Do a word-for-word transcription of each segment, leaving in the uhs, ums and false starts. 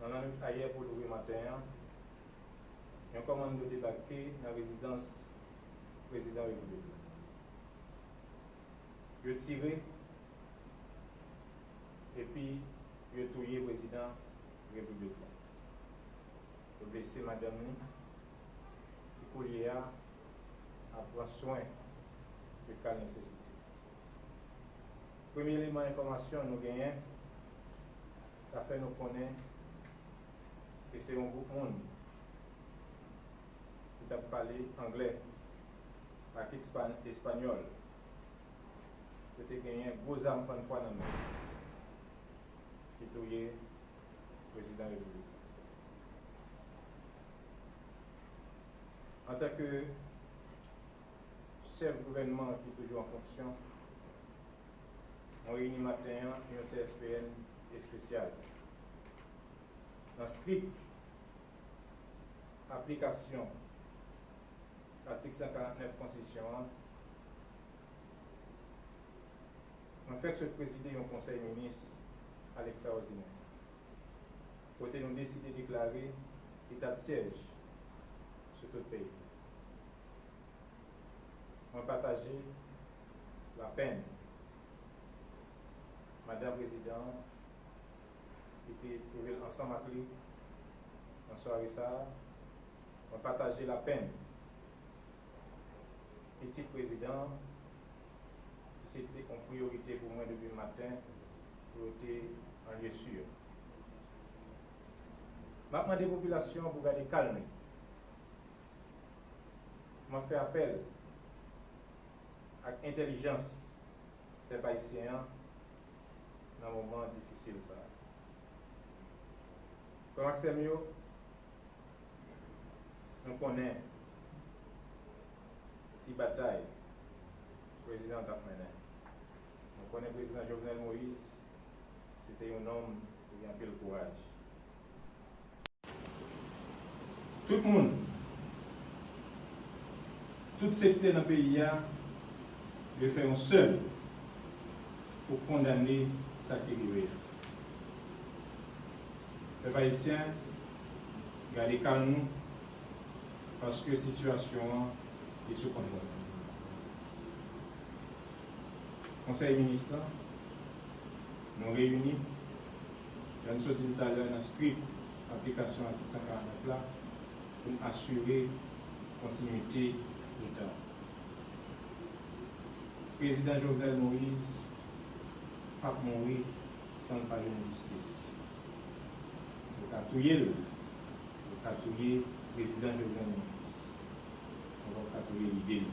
Nan lannwit ayè pou leve maten an, yon kòmando debake nan rezidans prezidan repiblik la. Yo tire, epi yo touye prezidan repiblik la. Yo blese madanm li, ki koulye a ap pran swen de ka nesesite. Premye eleman enfòmasyon nou genyen ka fè nou konnen ke se yon gwoup moun ki t ap pale anglè ak espa-, espanyòl. Yo te genyen gwo zam fannfwa nan men ki touye prezidan repiblik la. Antanke chèf gouvènman ki toujou an fonksyon, mwen reyini maten an yon C S P N espesyal. Nan strik aplikasyon atik san karant nèf konstitisyon an, mwen fèk sot prezide yon konsèy minis a lekstraòdinè, kote nou deside deklare eta de syèj sou tout peyi. Mwen pataje lapenn madanm prezidan an ki te twouve l ansanm ak li nan sware sa a. Mwen pataje lapenn pitit prezidan an, ki se te yon priyorite pou mwen depi maten, pou yo te an lye si. M ap mande popilasyon an pou gade kalm li. M ap fè apèl ak entèlijans pèp ayisyen an nan moman difisil sa a. Frè m ak sè m yo, nou konnen ki batay prezidan an t ap mennen. Nou konnen prezidan Jovenel Moïse, se te yon nonm ki gen anpil kouraj. Tout moun, tout sektè nan peyi a, dwe fè yon sèl pou kondane sa ki rive a. Pèp ayisyen, gade kalm nou, paske sitiyasyon an li sou kontwòl. Konsèy minis lan, nou reyini, jan n sot di l talè, nan strik aplikasyon atik san karant nèf la, pou n asire kontinwite leta. Prezidan Jovenel Moïse p ap mouri san l pa jwenn jistis. Yo ka touye l, yo ka touye prezidan Jovenel Moïse, yo pa ka touye lide l.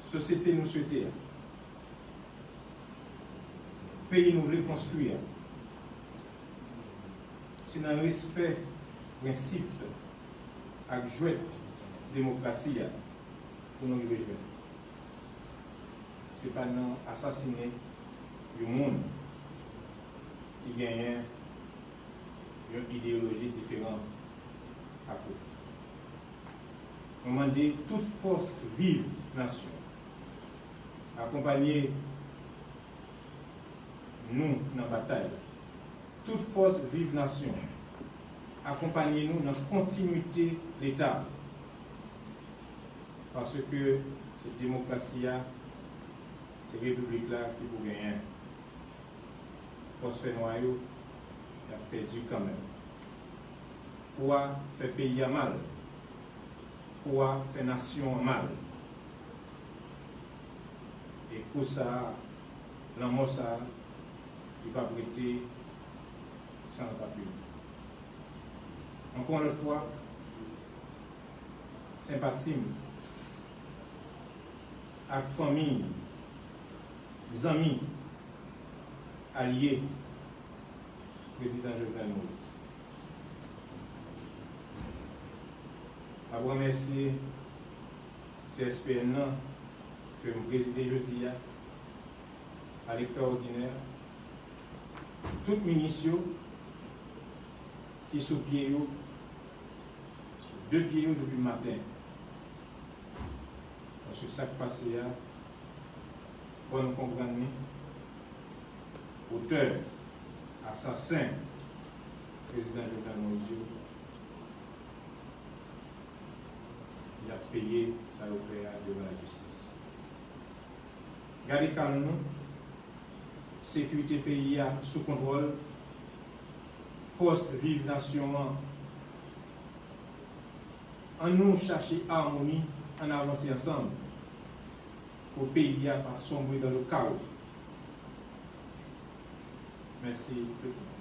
Sosyete nou swete a, peyi nou vle konstwi a, se nan respè prensip ak jwèt demokrasi a pou nou rive jwenn. Se pa nan asasinen yon moun ki genyen yon ideyoloji diferan ak ou. Mwen mande tout fòs viv nasyon akonpanye nou nan batay la. Tout fòs viv nasyon akonpanye nou nan kontinwite leta. Paske se demokrasi a, se repiblik la ki pou genyen. Fòs fènwa yo, y ap pèdi kanmenm. Kou a fè peyi a mal. Kou a fè nasyon an mal. E kou sa a, lanmò sa a, li p ap rete san l pa pini. Ankò yon lòt fwa, senpati m ak fanmi, zanmi, alye prezidan Jovenel Moïse. M ap remèsye C S P N nan ke m prezide jodi a, a lekstraòdinè, tout minis yo ki sou pye yo, sou de pye yo depi maten. Paske sa k pase a, Fò nou konprann li, otè, asasen prezidan Jovenel Moïse yo, y ap peye sa yo fè a devan lajistis. Gade kalm nou, sekirite peyi a sou kontwòl, fòs viv nasyon an. An nou chache amoni, ann avanse ansanm pou peyi a pa sombre dans le chaos. Mèsi tout moun.